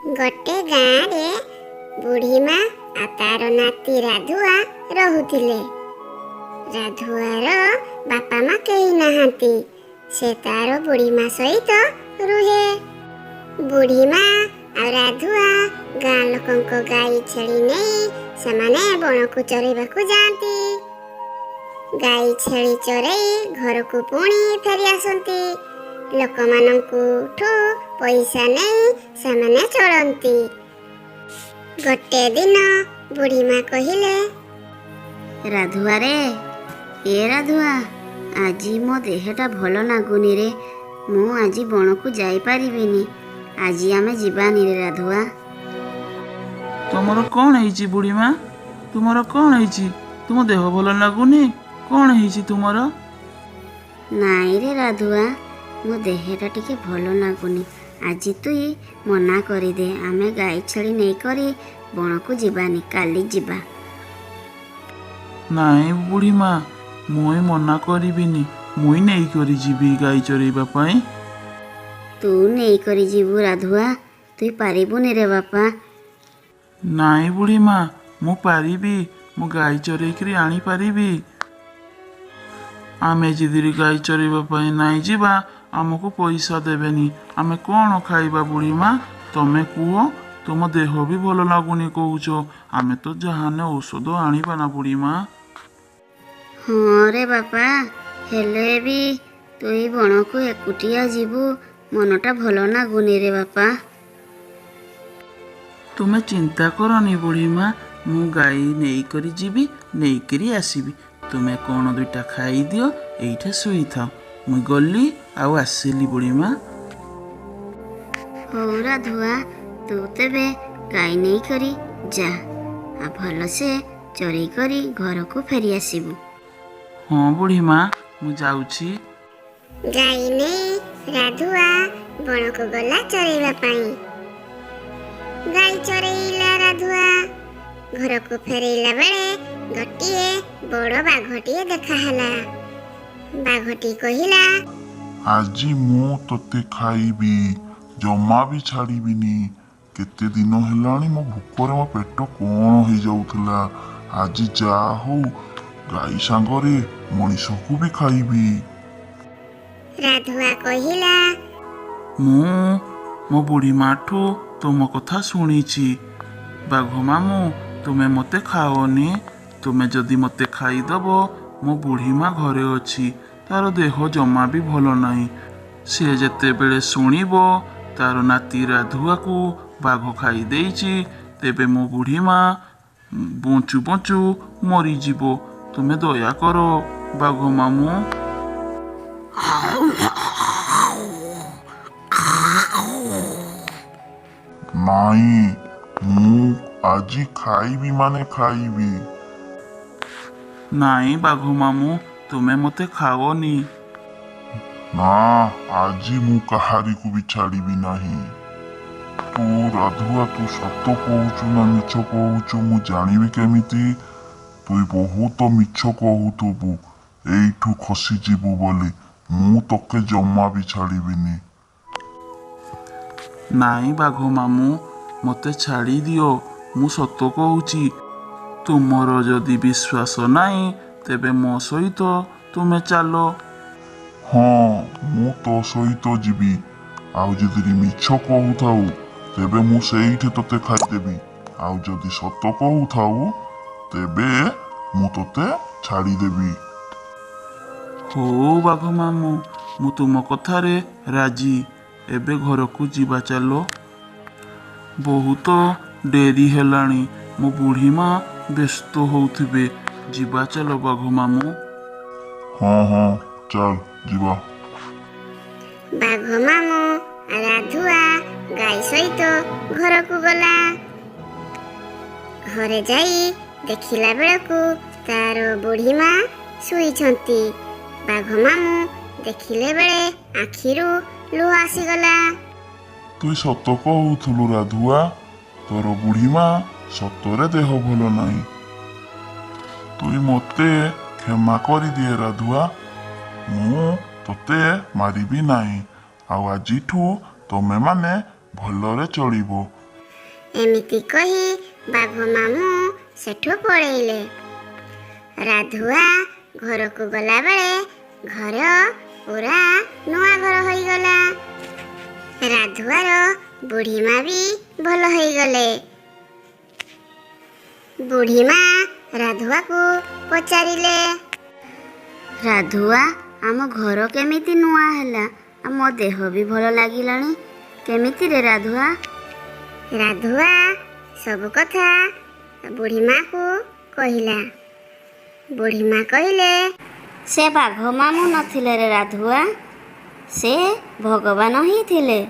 ଗୋଟେ ଗାଁରେ ବୁଢ଼ୀମା ଆଉ ତାର ନାତି ରାଧୁଆ ରହୁଥିଲେ। ରାଧୁଆର ବାପା ମା କେହି ନାହାନ୍ତି। ସେ ତାର ବୁଢ଼ୀମା ସହିତ ରୁହେ। ବୁଢ଼ୀମା ଆଉ ରାଧୁଆ ଗାଁ ଲୋକଙ୍କ ଗାଈ ଛେଳି ନେଇ ସେମାନେ ବଣକୁ ଚରେଇବାକୁ ଯାଆନ୍ତି। ଗାଈ ଛେଳି ଚରେଇ ଘରକୁ ପୁଣି ଫେରି ଆସନ୍ତି। ଲୋକମାନଙ୍କଠୁ ପଇସା ନେଇ ସେମାନେ ଚଳନ୍ତି। ଗୋଟେ ଦିନ ବୁଢ଼ୀମା କହିଲେ, ରାଧୁଆରେ, ଏ ରାଧୁଆ, ଆଜି ମୋ ଦେହଟା ଭଲ ଲାଗୁନି ରେ। ମୁଁ ଆଜି ବଣକୁ ଯାଇପାରିବିନି। ଆଜି ଆମେ ଯିବାନି ରେ ରାଧୁଆ। ତମର କ'ଣ ହେଇଛି ବୁଢ଼ୀମା? ତୁମର କ'ଣ ହେଇଛି? ତୁମ ଦେହ ଭଲ ଲାଗୁନି? କ'ଣ ହେଇଛି ତୁମର? ନାଇଁ ରେ ରାଧୁଆ, ମୋ ଦେହଟା ଟିକେ ଭଲ ଲାଗୁନି। ଆଜି ତୁଇ ମନା କରିଦେ, ଆମେ ଗାଈ ଛେଳି ନେଇକରି ବଣକୁ ଯିବାନି, କାଲି ଯିବା। ନାଇଁ ବୁଢ଼ୀମା, ମୁଇଁ ମନା କରିବିନି। ମୁଇଁ ନେଇକରି ଯିବି ଗାଈ ଚରେଇବା ପାଇଁ। ତୁ ନେଇକରି ଯିବୁ ରାଧୁଆ? ତୁଇ ପାରିବୁନି ରେ ବାପା। ନାଇଁ ବୁଢ଼ୀମା, ମୁଁ ପାରିବି। ମୁଁ ଗାଈ ଚରେଇକିରି ଆଣିପାରିବି। ଆମେ ଯଦି ଗାଈ ଚରେଇବା ପାଇଁ ନାଇଁ ଯିବା, ଆମକୁ ପଇସା ଦେବେନି। ଆମେ କ'ଣ ଖାଇବା ବୁଢ଼ୀମା, ତମେ କୁହ? ତୁମ ଦେହ ବି ଭଲ ଲାଗୁନି କହୁଛ। ଆମେ ତ ଯାହାନେ ଔଷଧ ଆଣିବା ନା ବୁଢ଼ୀମା? ହଁ ରେ ବାପା, ହେଲେ ବି ତୁଇ ବଣକୁ ଏକୁଟିଆ ଯିବୁ, ମନଟା ଭଲ ଲାଗୁନି ରେ ବାପା। ତୁମେ ଚିନ୍ତା କରନି ବୁଢ଼ୀମା, ମୁଁ ଗାଈ ନେଇକରି ଯିବି, ନେଇକରି ଆସିବି। ତୁମେ କ'ଣ ଦୁଇଟା ଖାଇଦିଅ, ଏଇଠି ଶୋଇଥାଅ। ମୁଁ ଗଲି ଆଉ ଆସିଲି ବୁଢ଼ୀମା। ହଉ ରାଧୁଆ, ତୁ ତେବେ ଗାଈ ନେଇକରି ଯା, ଆଉ ଭଲସେ ଚରେଇ କରି ଘରକୁ ଫେରି ଆସିବୁ। ହଁ ବୁଢ଼ୀମା, ମୁଁ ଯାଉଛି। ଗାଈ ନେଇ ରାଧୁଆ ବଣକୁ ଗଲା ଚରେଇବା ପାଇଁ। ଗାଈ ଚରେଇଲା ରାଧୁଆ। ଘରକୁ ଫେରିଲା ବେଳେ ଗୋଟିଏ ବଡ଼ ବାଘଟିଏ ଦେଖାହେଲା। ବାଘଟି କହିଲା, ଆଜି ମୁଁ ତୋତେ ଖାଇବି, ଜମା ବି ଛାଡ଼ିବିନି। କେତେ ଦିନ ହେଲାଣି ମୋ ଭୋକରେ ମୋ ପେଟ କ'ଣ ହେଇଯାଉଥିଲା। ଆଜି ଯାହା ହଉ ଗାଈ ସାଙ୍ଗରେ ମଣିଷକୁ ବି ଖାଇବି। ରାଧୁଆ କହିଲା, ମୁଁ ମୋ ବୁଢ଼ୀମାଠୁ ତୁମ କଥା ଶୁଣିଛି। ବାଘ ମାମୁଁ, ତୁମେ ମୋତେ ଖାଅନି। ତୁମେ ଯଦି ମୋତେ ଖାଇଦବ, ମୋ ବୁଢ଼ୀମା ଘରେ ଅଛି, ତାର ଦେହ ଜମା ବି ଭଲ ନାହିଁ। ସେ ଯେତେବେଳେ ଶୁଣିବ ତାର ନାତି ରାଧୁଆକୁ ବାଘ ଖାଇ ଦେଇଛି, ତେବେ ମୋ ବୁଢ଼ୀମା ବଞ୍ଚୁ ବଞ୍ଚୁ ମରିଯିବ। ତୁମେ ଦୟା କର ବାଘ ମାମୁଁ। ନାଇଁ, ମୁଁ ଆଜି ଖାଇବି ମାନେ ଖାଇବି। ନାଇଁ ବାଘ ମାମୁଁ, ତୁମେ ମୋତେ ଖାଅନି। ନା, ଆଜି ମୁଁ କାହାରିକୁ ବି ଛାଡ଼ିବି ନାହିଁ। ତୁ ରାଧୁଆ, ତୁ ସତ କହୁଛୁ ନା ମିଛ କହୁଛୁ ମୁଁ ଜାଣିବି କେମିତି? ତୁଇ ବହୁତ ମିଛ କହୁଥିବୁ ଏଇଠୁ ଖସିଯିବୁ ବୋଲି। ମୁଁ ତୋକେ ଜମା ବି ଛାଡ଼ିବିନି। ନାଇଁ ବାଘ ମାମୁଁ, ମୋତେ ଛାଡ଼ିଦିଅ, ମୁଁ ସତ କହୁଛି। ତୁମର ଯଦି ବିଶ୍ୱାସ ନାହିଁ, ତେବେ ମୋ ସହିତ ତୁମେ ଚାଲ। ହଁ, ମୁଁ ତୋ ସହିତ ଯିବି। ଆଉ ଯଦି ମିଛ କହୁଥାଉ, ତେବେ ମୁଁ ସେଇଠି ତୋତେ ଖାଇଦେବି। ଆଉ ଯଦି ସତ କହୁଥାଉ, ତେବେ ମୁଁ ତୋତେ ଛାଡ଼ିଦେବି। ହଉ ବାଘ ମାମୁଁ, ମୁଁ ତୁମ କଥାରେ ରାଜି। ଏବେ ଘରକୁ ଯିବା ଚାଲ। ବହୁତ ଡେରି ହେଲାଣି, ମୋ ବୁଢ଼ୀମା ବ୍ୟସ୍ତ ହଉଥିବେ। ଯିବା ଚାଲ ବାଘ ମାମୁଁ। ହଁ ହଁ, ଚାଲ ଯିବା। ବାଘ ମାମୁଁ ରାଧୁଆ ଗାଈ ସହିତ ଘରକୁ ଗଲା। ଘରେ ଯାଇ ଦେଖିଲା ବେଳକୁ ତାର ବୁଢ଼ୀମା ଶୋଇଛନ୍ତି। ବାଘ ମାମୁଁ ଦେଖିଲେ ବେଳେ ଆଖିରୁ ଲୁହ ଆସିଗଲା। ତୁଇ ସତ କହୁଥିଲୁ ରାଧୁଆ, ତୋର ବୁଢ଼ୀମା ସତରେ ଦେହ ଭଲ ନାହିଁ। ତୁଇ ମୋତେ କ୍ଷମା କରିଦିଏ ରାଧୁଆ, ମୁଁ ତୋତେ ମାରିବି ନାହିଁ। ଆଉ ଆଜିଠୁ ତମେମାନେ ଭଲରେ ଚଳିବ। ଏମିତି କହି ବାଘ ମାମୁଁ ସେଠୁ ପଳେଇଲେ। ରାଧୁଆ ଘରକୁ ଗଲାବେଳେ ଘର ପୁରା ନୂଆ ଘର ହୋଇଗଲା। ରାଧୁଆର ବୁଢ଼ୀମା ବି ଭଲ ହୋଇଗଲେ। ବୁଢ଼ୀମା ରାଧୁଆକୁ ପଚାରିଲେ, ରାଧୁଆ, ଆମ ଘର କେମିତି ନୂଆ ହେଲା ଆଉ ମୋ ଦେହ ବି ଭଲ ଲାଗିଲାଣି କେମିତି ରେ ରାଧୁଆ? ରାଧୁଆ ସବୁ କଥା ବୁଢ଼ୀମାକୁ କହିଲା। ବୁଢ଼ୀମା କହିଲେ, ସେ ବାଘ ମାମୁଁ ନଥିଲେ ରେ ରାଧୁଆ, ସେ ଭଗବାନ ହିଁ ଥିଲେ।